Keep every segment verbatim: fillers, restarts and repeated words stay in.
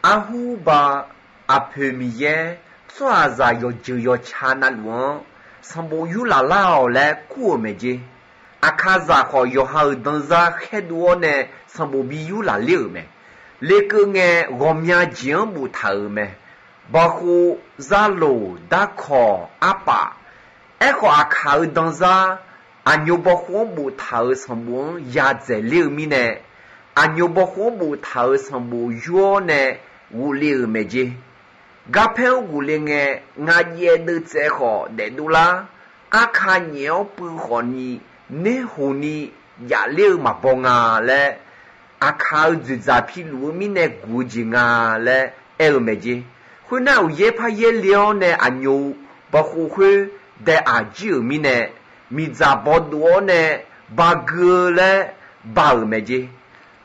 Arhur ba aqpoeq Miqyaer tsawrhaqzaq yawqjeuq yawqca navluf-anr sanqbof yurlaf lar-awq laer kur-euq mae jeq. Aqkaqzaq khawf, yawqha-euq danzar khaerdov-awr nae sanqbof bi yurlaf ler-euq mae. Lekeuv ngae, ghawqmya jeq-anr boftaq-euq mae. Baqkhov, zarloq, darkawq, arpaf. Aerkhawf, aqkaq-euq danzar aqnyo bawkhov-anr boftaq-euq sanqbof-anr yadzaeq ler-eu mirnae, aqnyo bawkhov-anr boftaq-euq sanqbof yur-awr nae ghofle-euq mae jeq. Garpaer-anr ghofle ngae, ngaq jaev deuvtsaev khawf daefdov lar. Arka nyaef-awr puiv khawfni, nerhoq ni jafler-eu maqbaw nga laer, aqkaq-euq dzoeqdzaq piluf-eu mirnae guf-eu jeq nga laer aer-eu mae jeq. Khoernar, uqyaer paryaer le-awr nae aqnyo bawkhov khoer dae aq jir-euq mirnae, miqdzaq bawdov-awr nae bagui-eu laer ba-euq mae jeq.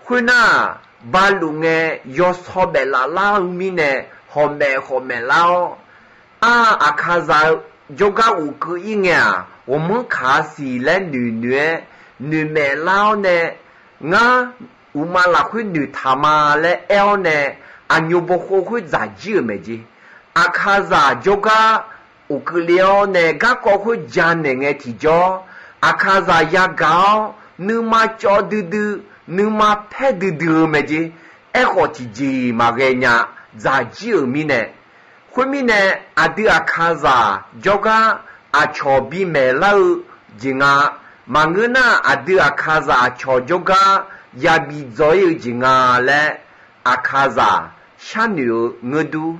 Khoernar, baluf ngae, yawsaw baef laf lar-eu mirnae, hawq maef khawf maef lar-awr, ar, aqkaqzaq jawrgar ghofkeuv ir ngae-aq, ghawqmanr kaq-a siq laer noeq noeq-aer, noeqmaeq lar-awr nae, ngar uqmav lafkhoer noeqtaq ma laer aer-awr nae, aqnyo bawkhov khoer dzaq jir-euq mae jeq. Aqkaqzaq jawrgar ghofkeuv le-awr nae garkawv khoer janaeq ngae tiqjawr, aqkaqzaq yagaq-awr, nuima cawv duidui, nuima paer duidui-eu mae jeq. Aerkhawf, tiqjeq maqghae nya dzaq jir-euq mirnae, khoermirnae, aqdui aqkaqzaq jawrgar aqcawq bimaeq lar-eu jeq nga. Maqngeur nar, aqdui aqkaqzaq aqcawq jawrgar yabi dzaw ir-eu jeq nga laer, aqkaqzaq sharnoeq-eu ngeur dur.